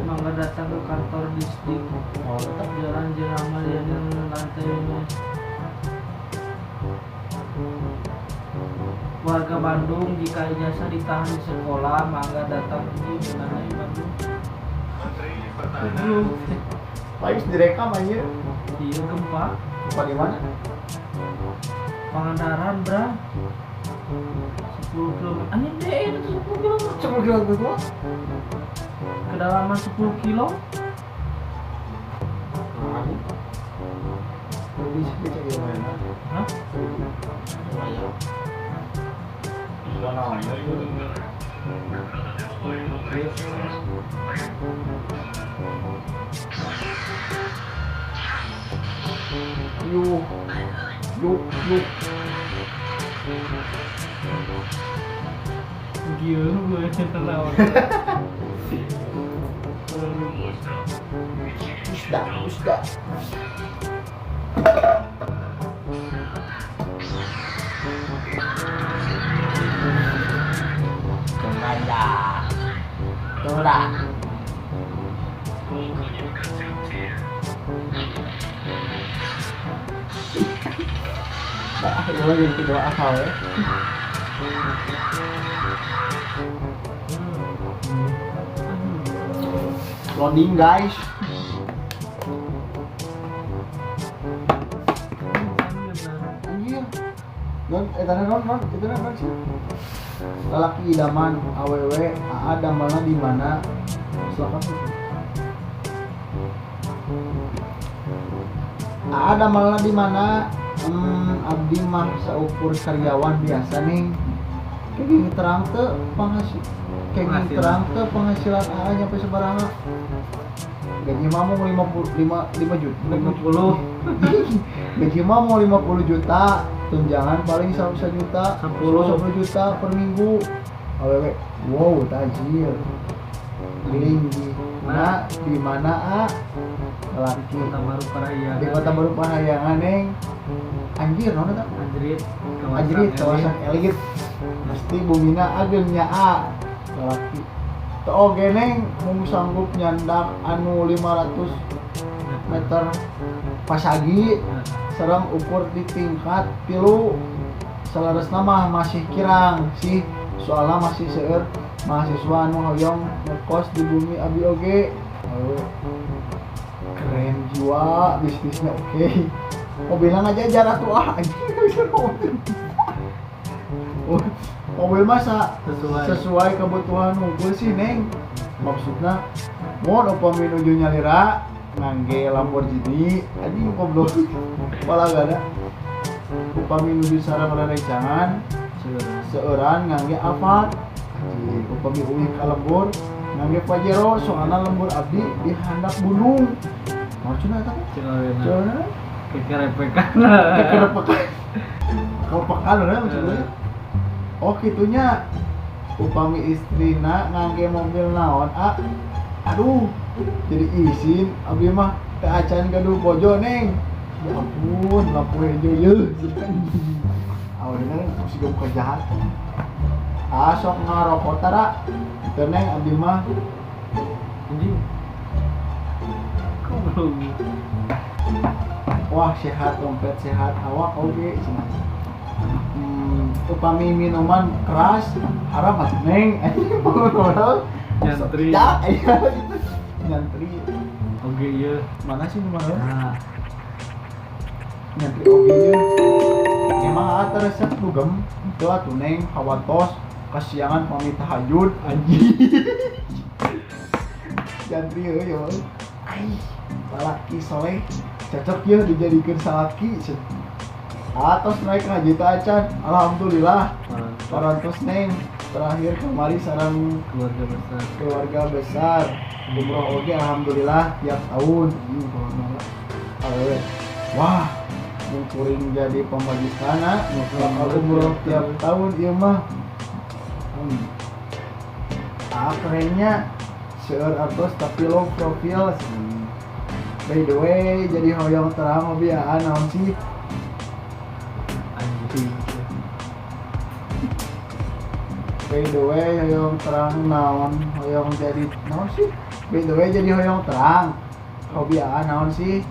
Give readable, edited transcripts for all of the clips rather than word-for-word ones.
Mangga datang ke kantor distrik. Oh, tetap. Jalan Jerama Yani lantai. Warga Bandung jika ijazah ditahan di sekolah, mangga datang di mana di Bandung? Belum. Paling direkam aja. Iya gempa. Gempa di mana? Pangandaran, bra. 10 km. Anjing deh, itu 10 km. 10 kilo itu? Kedalaman 10 kilo. Hah? Yuk, yuk, yuk. Gila gue lawan. Usda, usda. Kemana? Tora. Nah, ini lagi kedua akal ya. Loading guys. Anjir. Non, non, non, itu non sih. Lelaki idaman, awewe, aa damalna di mana? Silakan. Aa damalna di mana? Abdi mah saukur karyawan biasa nih. Kenging terang teu penghasil, kenging terang teu penghasilan aa nyampe sabaraha? Gaji mah mau 55 juta. 50. Gaji mah mau 50 juta, tunjangan paling 1 juta, 10 juta per minggu. Awewe, wow, tajir. Linggi. Nah, di mana a? Laki. Kota Baru Parahyangan. Di Kota Baru Parahyangan, neng. Anjir, naon eta? Anjrit, Anjrit, kawasan elit. Pasti bumina ageungnya a. Laki. Teu oge neng mung sanggup nyandak anu 500 meter pasagi sareng ukur di tingkat 3. Saleresna mah masih kirang sih, soalna masih seueur mahasiswa anu hoyong ngekos di bumi abi oge. Keren jiwa, bisnisnya oke. Mobilnya ngajajar atuh ah anjing bisa mobil. Mobil masa sesuai kebutuhan unggul sih neng. Maksudna mun upami nuju nyalira ngangge Lamborghini anjing goblok. Palagana. Upami nuju sareng rerencangan seueuran ngangge Alphard. Anjing upami uih ka lembur ngangge Pajero soalna lembur abdi di handap gunung. Maksudna eta? Cenah. Kekerepekan. Kekerepekan. Kepekan lah maksudnya. Oh kitunya upami istrina ngangge mobil naon ah aduh jadi izin abdi mah teu acan gaduh bojo neng. Ya ampun lampu hijau ye. Awalnya kan siga buka jahat. Ah sok ngarokok tara teu neng abdi mah anjing. Kok belum. Wah sehat dompet sehat awak oge cenah. Upami minuman keras haram atuh neng anjing ngobrol nyantri. Ya iya gitu. Nyantri. Oge ieu. Mana sih mana? Nah. Nyantri oge ieu. Emang aa teh resep dugem teu atuh neng hawatos kasiangan pamit tahajud anjing. Nyantri euy yo. Ai, lalaki soleh cocok ya dijadikeun salaki. Atos naik haji teh acan, alhamdulillah. Parantos neng terakhir kemari sareng keluarga besar. Keluarga besar. Umroh oge alhamdulillah tiap tahun. Awewe. Wah, mun kuring jadi pamajikanna bakal umroh tiap tahun ieu mah. Ah kerennya seueur atos tapi low profile. By the way, jadi hoyong terang hobi aa naon sih? By the way, hoyong terang naon, hoyong jadi naon sih? By the way jadi hoyong terang. Hobi aa naon sih?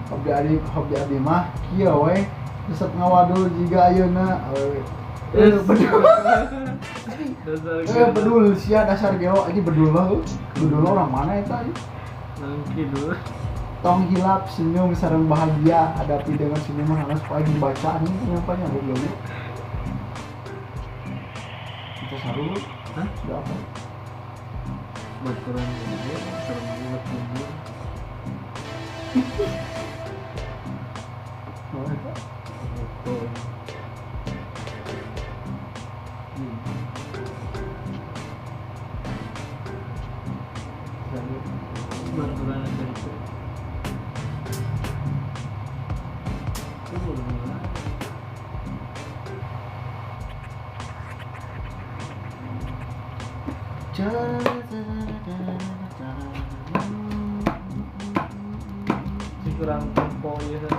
Hobi adi hobi abdi mah kieu we. Resep ngawadul jiga ayeuna. Awewe. Bedul. Bedul sia dasar geo ini bedul mah. Bedul orang mana eta? Nangki dulu. Tong hilap senyum sareng bahagia hadapi dengan senyuman halus poe dibaca anjing nyampanya goblok. Itu saru. Hah? Udah apa? Baturan bubur, baturan buat bubur. Oh, itu. Betul. Saru. Baturan aja itu. Itu belum mulai. Si kurang tempo ya.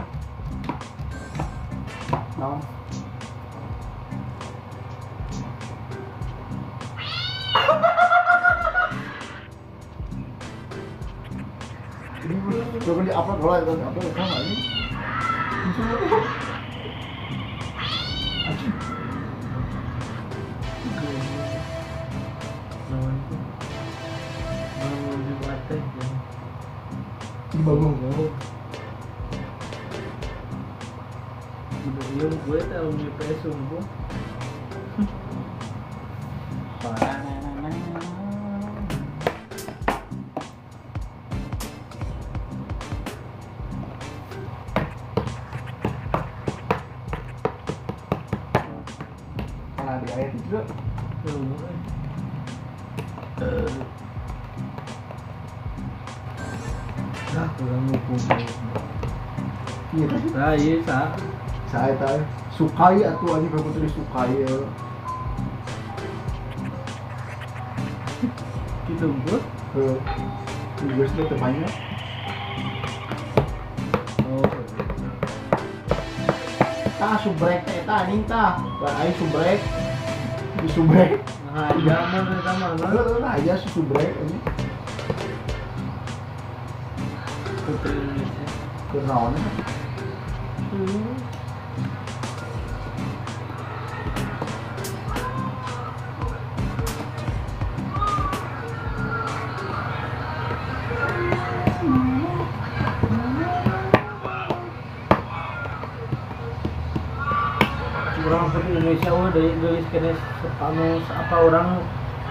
Naon? Ini belum di upload lah, itu upload udah nggak ini? Anjing. Naon itu? Mau Jumat teh. Ini bagus. Udah iya gue teh alumni PS unggul. Nah, di air itu. Nah, kurang ngumpul. Iya tadi. Nah, iya sa. Saya tahu sukai atau aja kalau tulis sukai ya. Gitu gue. Gue sih tepatnya. Oh. Tah subrek teh eta anjing tah. Lah aing subrek. Di subrek. Nah, aja mah eta mah. Heeh, aja subrek anjing. Putri Indonesia. Kunaon eta? Orang Putri Indonesia wah dari geus kene anu apa orang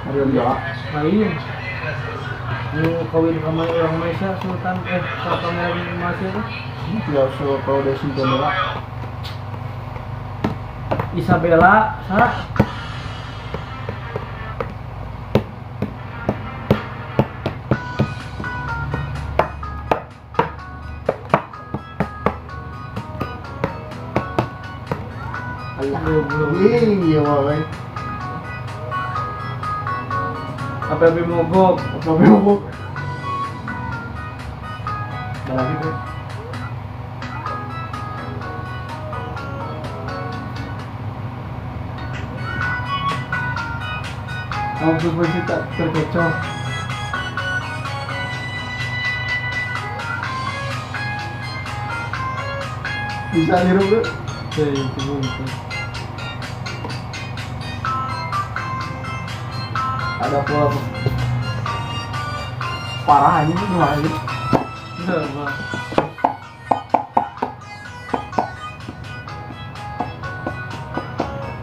Marion Jola. Lain. Nu kawin sama orang Malaysia Sultan Sultan Malaysia tuh. Tidak usah kalau dari Isabella. Isabella, sa. Allah. Goblok. Iya, wae. Apa mogok? Apa mogok? Lagi gue. Aku masih tak terkecoh. Bisa niru bro? Ada pola parah ini gimana sih?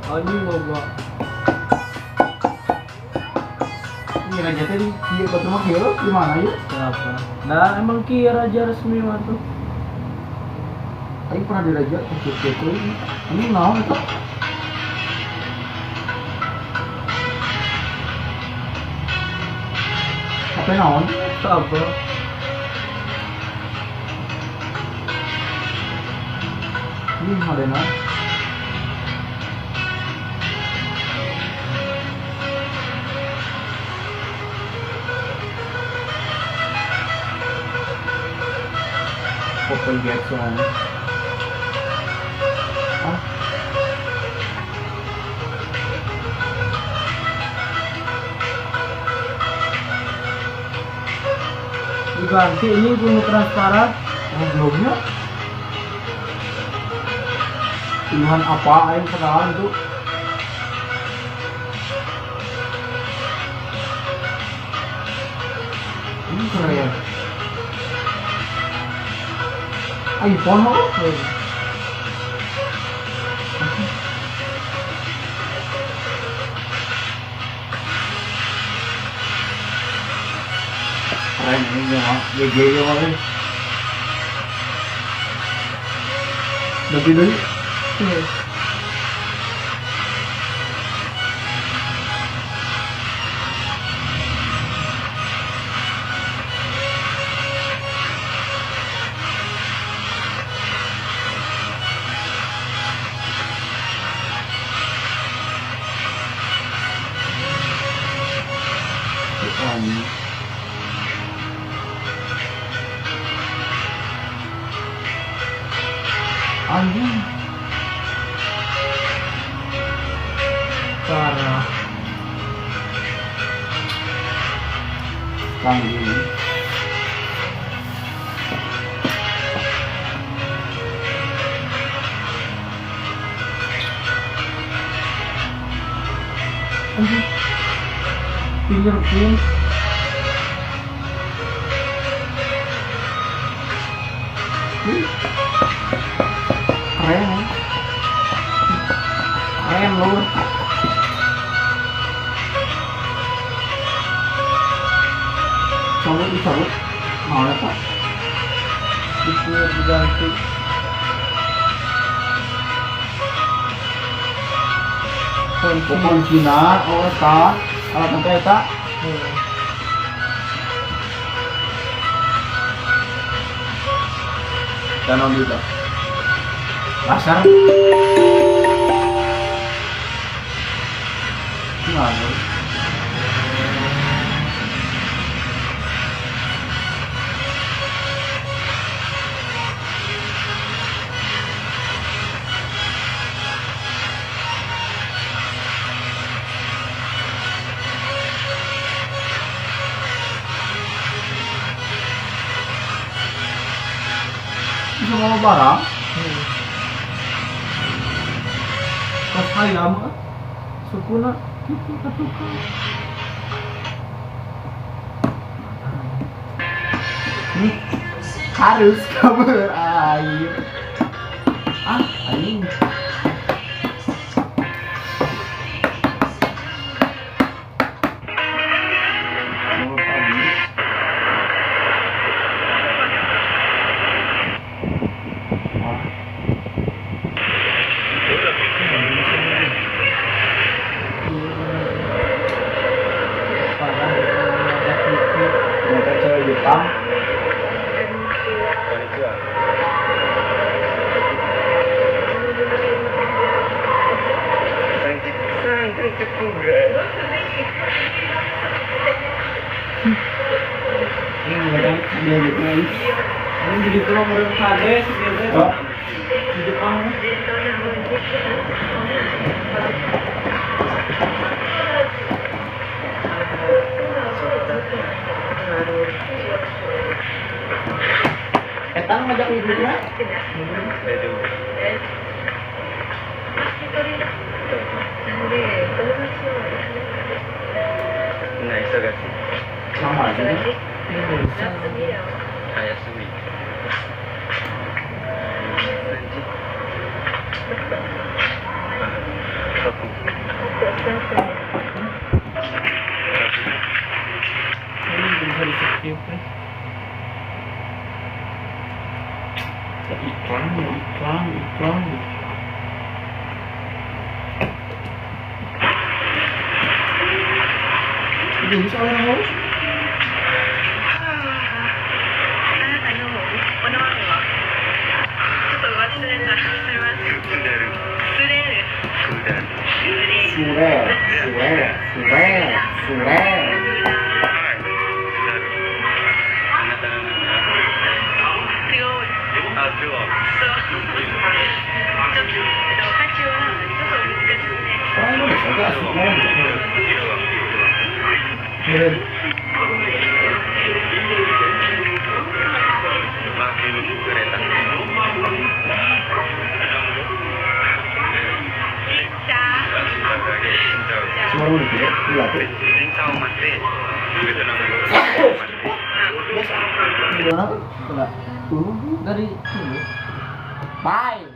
Anjing goblok. Ini raja tadi, iya batu mah kieu gimana ya? Kenapa? Nah, emang kieu raja resmi mah tuh. Aing pernah diraja kecil-kecil ini. Ini naon itu? Apa naon? Apa? Ini ada naon? Popeye Jackson. Ah. Diganti ini punya transparan. Oh, belumnya. Pilihan apa aing kenalan itu? Ini keren. iPhone oh. Keren ini mah, GG ya mah. Lebih dari anjing. Parah. Canggih. Anjing. Fingerprint. Keren ya. Keren lur. Cabut dicabut. Mau apa? Itu diganti. Kuncina, oh ta, alat nanti eta. Dan on itu. Pasar. Nggak. Bisa bawa barang. Pas ayam sukuna gitu ketukar. Harus kamu air. Ah, anjing. Jepang. Ini jadi tuh murid kades gitu. Di Jepang. Etang ngajak ibunya? Sama aja. Ini bisa di skip ya. Iklan, iklan, iklan. Itu bisa orang harus. Sure, sure, sure, sure. Keren. Cuma udah tidak, dilatih. Gimana? Enggak. Turun. Dari Bye.